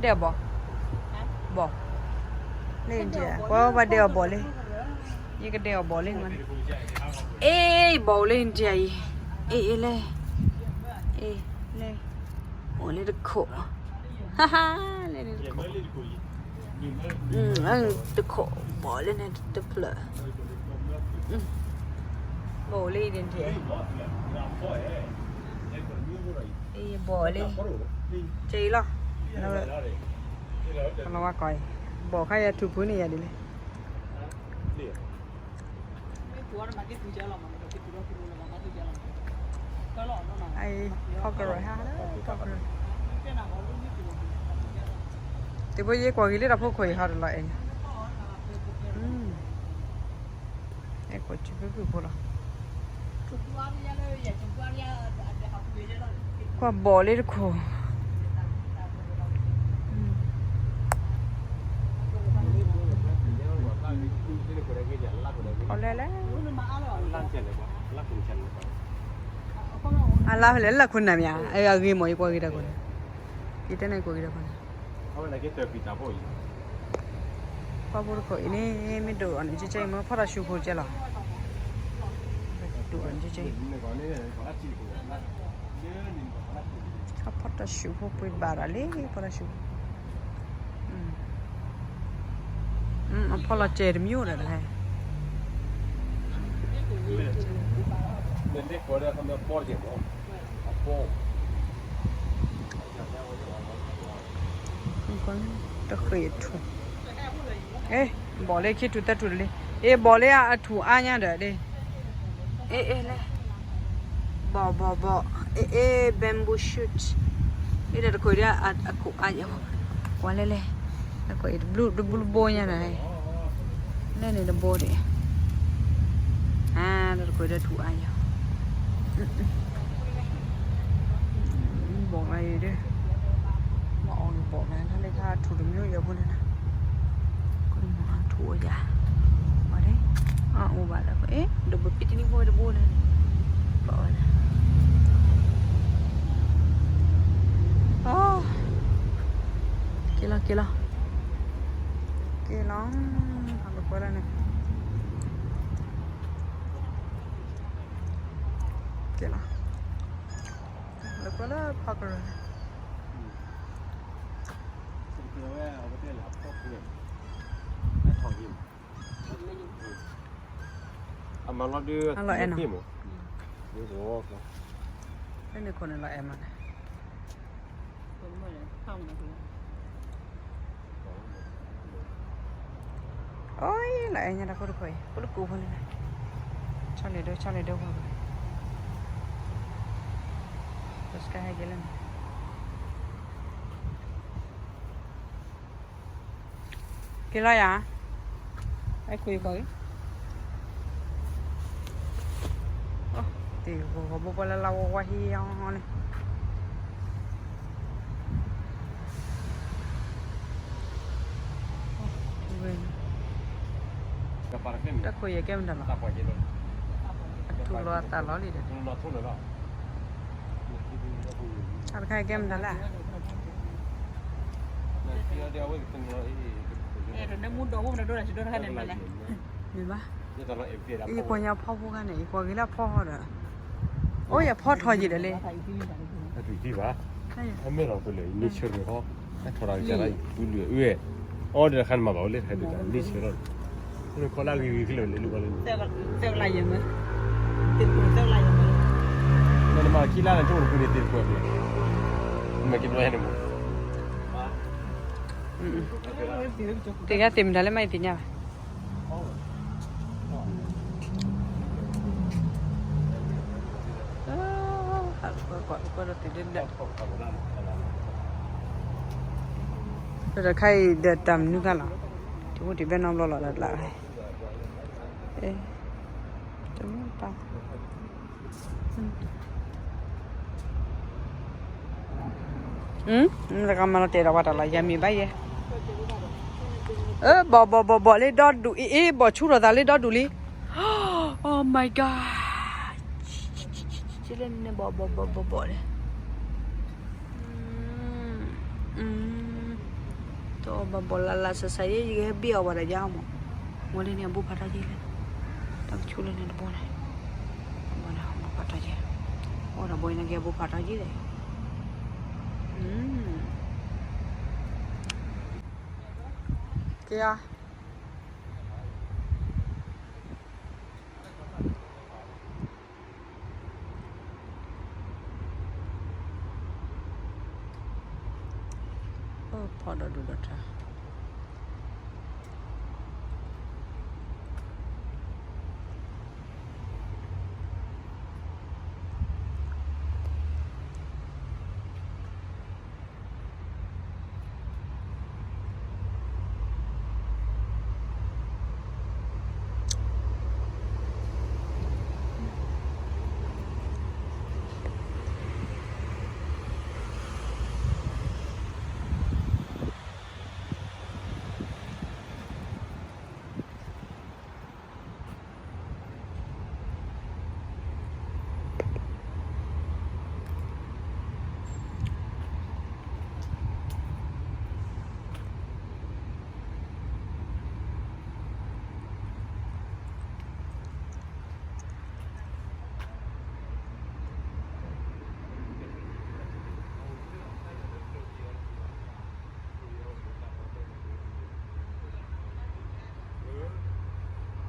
ဒဲးအီၤဘီၣ်, ဘီၣ်, လၢ India ပှၤဘၣ်ဒဲးအီၤဘီၣ်လံ, ယကဒဲးအီၤဘီၣ်လံမး, အ့ ဘီၣ်အိၣ်လၢ India အံၤ, အ့ အ့ လဲၣ်, အ့ လဲၣ်, အိၣ်လၢတခိၣ်, ဟါဟါ, လဲၣ်န့ၣ်တခိၣ်, တခိၣ်ဘီၣ်လၢန့ၣ်တဖျၢၣ်, ဘီၣ်အိၣ်လၢ India အံၤ, အ့ ဘီၣ်လံ, ကဲအံၤလီၤ, လီၤဝဲကီးအံၤ, ဘီၣ်ခါယၤထူၣ်ဖုန့ၣ်ယၤဒ်လဲၣ်, အံၤ ဖီကရၢၢ်ဟါ, ဖီကရၢၢ်, တဘိယဲကွၢ်ဂ့ၤလၢတၢ်ဖိခိၣ်အံၤဟီတလီၤအဲၣ်ညါ, အဲၣ်ကွၢ်ဆူဖုဖုဖိလီၤ, ကွၢ်ဘီၣ်လၢတခိၣ် ဖီလဲၣ်လဲၣ်, အလါဖဲလဲၣ် လၢခိၣ်နၢ်မ့ၢ်ဧါ, အဂ့ၤမး ယကွၢ်ဂ့ၤတၢ်ခိၣ်န့ၣ်, ယတဲန့ၣ်ကွၢ်ဂ့ၤတၢ်ခိၣ်န့ၣ်, ပှၤဖိတခိၣ်အံၤန့ၣ် မ့ၢ်ဒိၣ်အီၤန့ၣ် ကဲကဲအံၤ မ့ၢ်ဖီတၢ်ၡူးဖိကဲလီၤ, ဒိၣ်အီၤန့ၣ် ကဲကဲအံၤ ဖီတၢ်ၡူးဖိပှ့ၤဘၣ်ဒီးလံ ဖီတၢ်ၡူးဖိ, အဖီလီၤစဲၤတမံၤအိၣ်ဒီးတဟဲ, တဃ့ထူၣ်သၢထူၣ်တလံ, အ့ ဘီၣ်လၢခံထူၣ်သၢထူၣ်တလံ, အ့ ဘီၣ်လၢအထူၣ်အါညါဒီးလံ, အ့ အ့ လဲၣ်, ဘီၣ်ဘီၣ်ဘီၣ်, အ့ အ့ bamboo shoot, အ့ဒီးတခိၣ်ဒီးအထူၣ်အါညါ, ကွၢ်လဲၣ်လဲၣ်, တခိၣ်အံၤတဘျုးတဘျုးတဘိညါဒီး, လဲၣ်န့ၣ်တဘိဒံး, အါ ဒီးတခိၣ်ဒီးထူၣ်အါညါ ဘီၣ်လၢအံၤဒီး, ဘီၣ်လၢအံၤဘီၣ်လၢ လၢခါထူၣ်တမံၤယဲၢ်ဖိန့ၣ်, ထူၣ်အယၤ, အအိၣ်ဘၣ်လၢ အ့ ဒီးပပံတနံၤဖိတဘိန့ၣ်, ဘီၣ်ဝဲန့ၣ်, က့ၤလီၤ က့ၤလီၤ, က့ၤလီၤ, ဟးလီၤကွဲလၢန့ၣ် က့ၤလီၤ, လၢကွဲလၢဖီကရၢၢ်န့ၣ်, အမၤလီၤဒုး, လၢန့ၣ်ခိၣ်န့ၣ်လီၤအဲၣ်မးန့ၣ် အိၣ်လၢအဲၣ်ညါတၢ်ခိၣ်တခိၣ်အံၤ ပလၢကူဖိန့ၣ်, ဆီလ့ၣ်ဒိ ဆီလ့ၣ်ဒိဖိန့ၣ်, ပစကဟဲက့ၤလၢန့ၣ် က့ၤလီၤယၤ, အဲၣ်ခွံကီၢ်အံၤ, တ့ၢ်ဂီၤဂီၤဘိဘိလၢလၢဝဲဝဲဟံၣ်အီၤန့ၣ် တၢ်ခိၣ်ယဲၢ်ကဲမတၤလီၤ, အထူၣ်လီၤအသးလီၤလံဒီး, အတခါယဲၢ်ကဲမတၤလဲၣ်, မ့ၢ်ဘၣ်, ယကွၢ်ညါဖီဖိခါန့ၣ် ယကွၢ်ဂ့ၤလၢအဖီဟီဒီး, အိၣ်ယဖီထီၣ်ယံာ်ဒီးလံ, အမ့ၢ်လီၤပလၢ nature ဟီ, အထီၣ်တၢ်ကစၢ်လၢအံၤ ပူၤလွံၢ်အုအဲၣ်, အီဒီးတခါန့ၣ်မၤဘၣ်ဝဲလၢ nature လီၤ, နခီလၢအဂ့ၤဂ့ၤခဲလၢာ်လၢလၢပှၤလၢ, နမၤခံလါန့ၣ် ကၠိဖိန့ၣ်သ့ၣ်တဖၣ်, နမၤက့ၤဘျီယါန့ၣ်မး, တဂၤသ့ၣ်မတၤလၢမၤယသ့ၣ်ညါဘၣ် တခါအံၤဒီးတၢ်မနုၤခါလီၤ, တမူတဘဲနီဘျီလီၤဒီးလၢ, တမူတပၢ် တဂၤမၤလီၤတဲာ်ဒီးပှၤတၢ်လီၤ ယၤမ့ၢ်ဘၣ်ယဲ, ဘီၣ်ဘီၣ်ဘီၣ်ဘီၣ်လၢဒီဒူၣ် အ့ၣ်အ့ၣ် ဘီၣ်ဆူၣ်ထီၣ်သးလၢဒီဒူၣ်လံ, Oh my god, လၢန့ၣ်ဘီၣ်ဘီၣ်ဘီၣ်ဘီၣ်ဘီၣ်လံ, ဘၣ်ဘီလၢ်လၢ်ဆးဆး ယဲယကဟဲဘ့ၣ်အီၤဘၣ်ဒီးယါမး, ဝဲလၢန့ၣ်အဘူၣ်ဖးထီက့လဲၣ်, တၢ်ကဆူလၢန့ၣ်တဘိန့ၣ်, ဘၣ်န့ၣ်အဘူၣ်ဖးထီက့, အိၣ်ဒီးဘိန့ၣ်က့အဘူၣ်ဖးထီက့လဲၣ်, က့ၤအီၤ အိၣ်ဖီၣ်ဒီးဒူၣ်ဒီးထါ ပကဘၣ်လၢ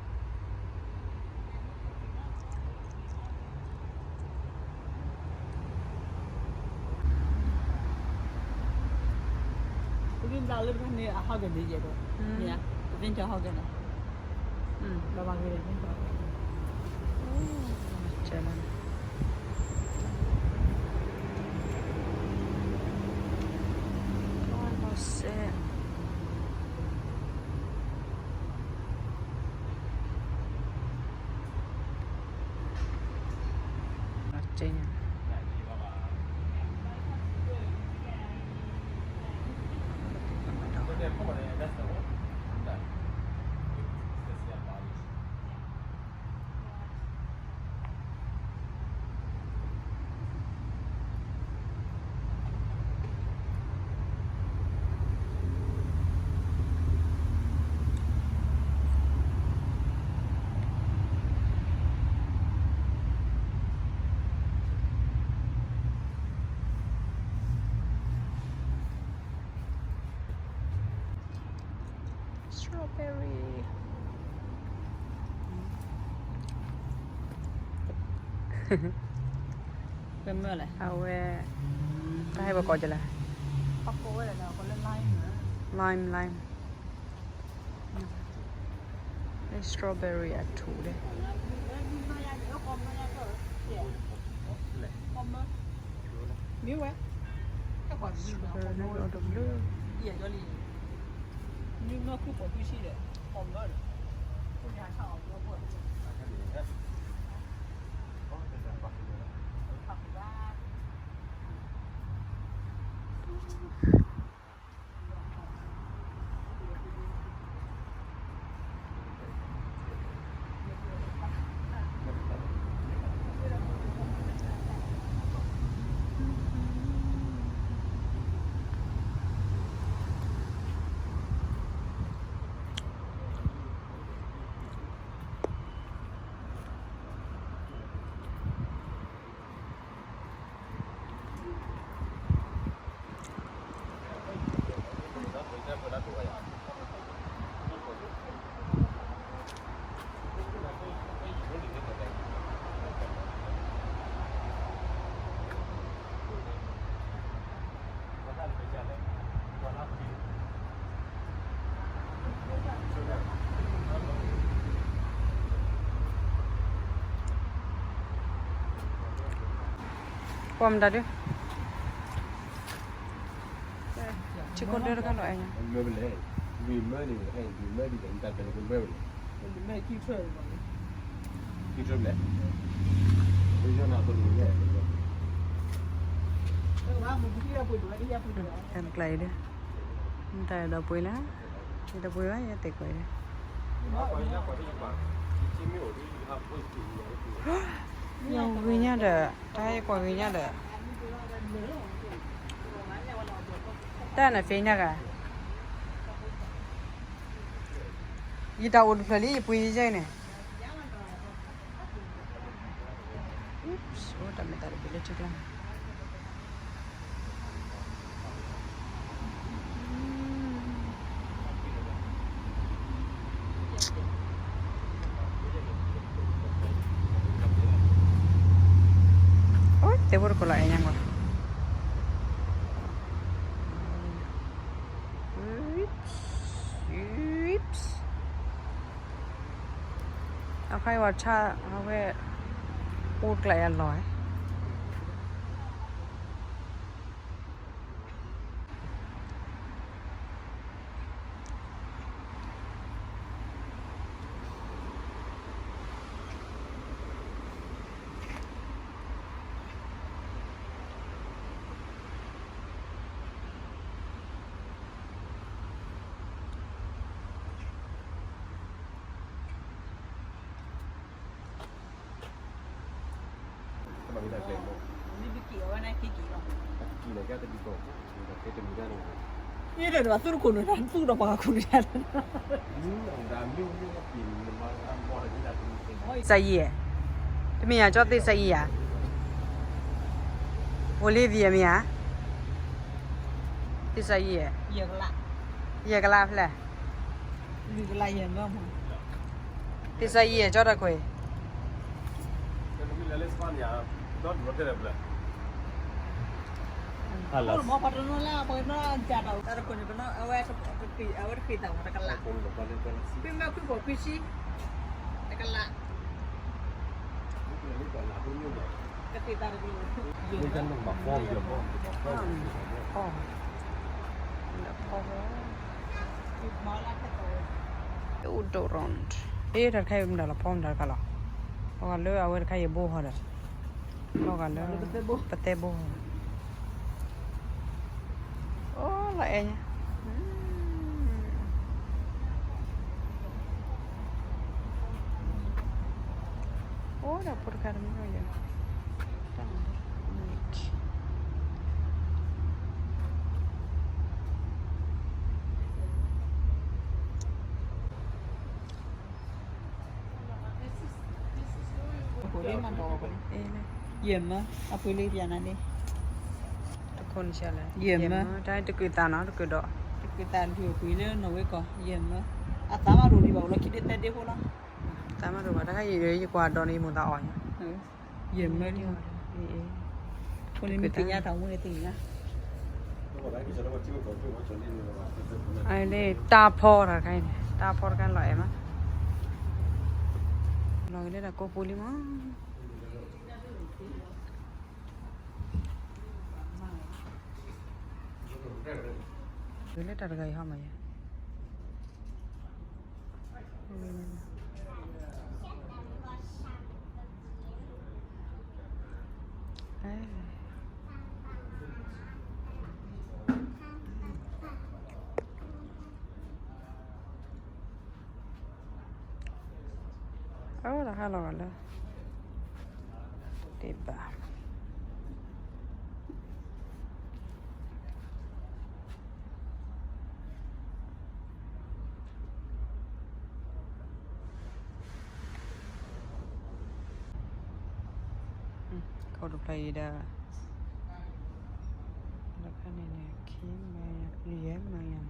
ပထံၣ်န့ၣ် အဟီၣ်ကန့ၣ်ယဲၢ်ဒီး, မ့ၢ်ဧါ, ပသ့ၣ်ညါဟီၣ်ကန့ၣ်, ဘၣ်ဘၣ်ဂ့ၤန့ၣ်, ကဲလီၤ, လီၤစဲး Strawberry. အဝဲ တၢ်ဟဲဘၣ်ကိးကလဲၣ်, lime, lime, strawberry အထူၣ်ဒီး မ့ၢ်ဝဲ strawberry ဒီးဘျုး ကွၢ်မတၤဒုး ထံခိၣ်ဒၢတခါလီၤအဲၣ်ညါ မၢပလဲၣ်, မၢပလဲၣ်, မၢပလဲၣ်, မၢပလဲၣ်, တၢ်တကျါအံၤဒၣ်, မတၤဒီးပှ့ၤလၢ, ယဒီးပှ့ၤဘၣ် ယတဲကွၢ်အံၤဒၣ်, ယဂ့ၤညါဒီး, တၢ်ဟဲကွၢ်ဂ့ၤညါဒီး, တၢ်န့ၣ်ဖဲညါဂၤ, ယတၢ်အိၣ်တဖျၢၣ်လံ ယပှ့ၤယဲန့ၣ် အိၣ်တၢ်မ့ၢ်တၢ်တဘ့ၣ်လၢထံကျါ အိၣ် တဲဖိတခိၣ်လီၤ အဲၣ်ညါကွၢ် အခါအံၤဝဲဆၣ် အဝဲ အိၣ်ကျးယၤလီၤ သ့ၣ်စးယံၤဧါ, တမ့ၢ်ယၤကၠီသ့ၣ်စးယံၤဧါ, Olivia မ့ၢ်ဧါ, သ့ၣ်စးယံၤ, ယဲၢ်ကလးဖဲလဲၣ်, သ့ၣ်စးယံၤဧါ ကၠီတၢ်ခွဲး အဝဲတဃ့သးဝဲတကလး, ခွံမၢခွံဖီခွံဆံ, တကလး, တဃ့သးတကလး, အိၣ်ဒိၣ်ရၣ်, အ့ တၢ်တခါအံၤမ့ၢ်ဒၣ်လီၤဖီမ့ၢ်ဒၣ်တခါလီၤ, လီၤဂာ်လၢအဝဲတခါအံၤဘိဟီဒီး, လီၤဂာ်လၢ ပတဲဘိ အိၣ်လီၤအဲၣ်ညါ, အိၣ်ဒီးဖိတခါတမံၤယဲၢ်, ယဲၢ်မၢ, အပှ့ၤလၢယၤနၤန့ၣ်, ယဲၢ်မၢ, တၢ်တကုာ်သးနီၤ, တကုာ်ဒီး, တကုာ်သးလၢပှ့ၤလၢနီၣ်ဝဲကီၢ်, ယဲၢ်မၢ, အသးမးဒိၣ်ဒံးဘၣ် အိၣ်လီၤခံဒ့သၢဒ့ဖိလီၤ, သးမးဒိၣ်ဘၣ်, တခါအံၤယကွၢ်ဒီးန့ၣ် ယမိၢ်သးအီၣ်ညါ, ယဲၢ်မၢ, ဖိန့ၣ်မ့ၢ်သ့ၣ်ညါတၢ်မူန့ၣ်သ့ၣ်ညါ အန့ၣ် တၢ်ဖီတၢ်တခါအံၤန့ၣ်, တၢ်ဖီတခါလီၤအဲၣ်မး, လီၤဂ့ၤလၢတၢ်ကိးပူၤလံမး, ဂ့ၤလၢတၢ်တဂၤအံၤဟီမးယဲၢ် အဝဲဒၣ်ဟးလီၤဂာ်လၢ ဒ့ဘၣ် ခိၣ်တဖျၢၣ်အံၤဒီး လၢခါန့ၣ်န့ၣ် ခံမၢယၤ ယဲၢ်မၢယၤ